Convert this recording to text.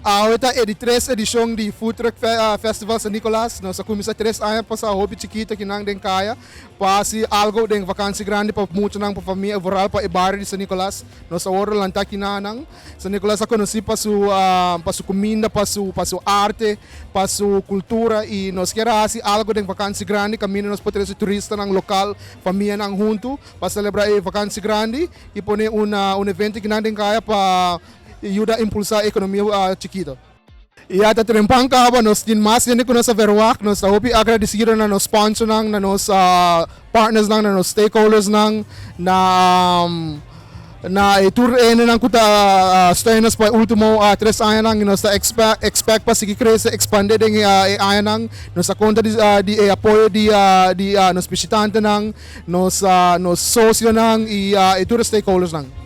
Awe ta e di tres edicion di Food Truck Festival San Nicolas. Nos a cuminsa 3 aña pasa hopi chikito akinan den caya pa haci algo den vakantie grandi pa muchanan, pa famia, vooral pa e bario di San Nicolas. Nos a wordo lanta akinan. San Nicolas a conoci pa su cuminda, pa su arte, pa su cultura y nos kier haci algo den vakantie grandi, caminda nos por trece turistanan local, famianan hunto pa celebra e vakantie grandi y pone un evento akinan den caya pa yuda impulsa e economia chikito. Y ta trempan caba, nos tin mas hende cu nos a verwacht, nos ta hopi agradecido na nos sponsor nan, na nos partners nan, na nos stakeholders nan, na e tur hendenan cu ta steun nos pa ultimo 3 aña nan, y nos ta expect pa sigui crece, expande den e aña nan. Nos ta conta di e apoyo di nos bishitantenan, nos socionan y e tur stakeholders nan.